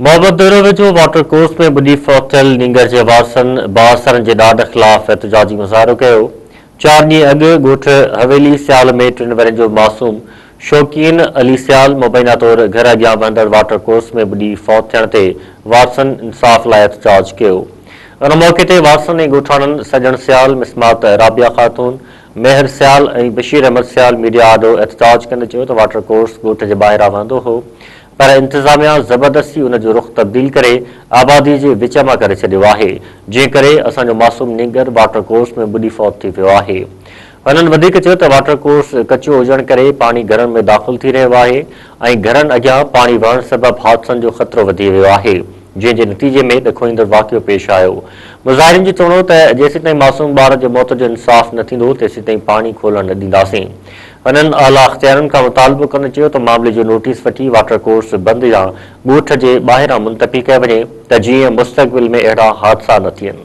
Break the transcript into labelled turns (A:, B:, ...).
A: محبت ديرو ويجهو water course ۾ ٻڏي فوت ٿيل نينگر جي وارثن بااثرن جي ڏاڍ خلاف احتجاجي مظاهرو ڪيو. چار ڏينهن اڳ ڳوٺ حويلي سيال ۾ ٽن ورهين جو معصوم شوقين علي سيال مبينا طور گهر اڳيان وهندڙ واٽر ڪورس ۾ ٻڏي فوت ٿيڻ تي وارثن انصاف لاء احتجاج ڪيو. ان موقعي تي وارثن ۽ ڳوٺاڻن سڄڻ سيال، مسمات رابعه خاتون، مهر سيال ۽ بشير احمد سيال ميڊيا آڏو احتجاج ڪندي چيو ته واٽر ڪورس ڳوٺ جي ٻاهران وهندو هو پر انتظاميا زبردستي ان جو رخ تبديل ڪري آبادي جي وچ مان ڪري ڇڏيو آهي، جنهن ڪري اسان جو معصوم نينگر واٽر ڪورس ۾ ٻڏي فوت ٿي ويو آهي. هنن وڌيڪ چيو ته واٽر ڪورس ڪچو هجڻ ڪري پاڻي گهرن ۾ داخل ٿي رهيو آهي ۽ گهرن اڳيان پاڻي وهڻ سبب حادثن جو خطرو وڌي ويو آهي، جنهن جي نتيجي ۾ ڏکوئيندڙ واقعو پيش آيو. مظاهرين جو چوڻ هو ته جيسيتائين معصوم ٻار جي موت جو انصاف نه ٿيندو تيسيتائين پاڻي کولڻ نه ڏينداسين. هنن اعليٰ اختيارين کان مطالبو ڪندي چيو ته معاملي جو نوٽيس وٺي واٽر ڪورس بند يا ڳوٺ جي ٻاهران منتقل ڪيو وڃي ته جيئن مستقبل ۾ اهڙا حادثا نه ٿين.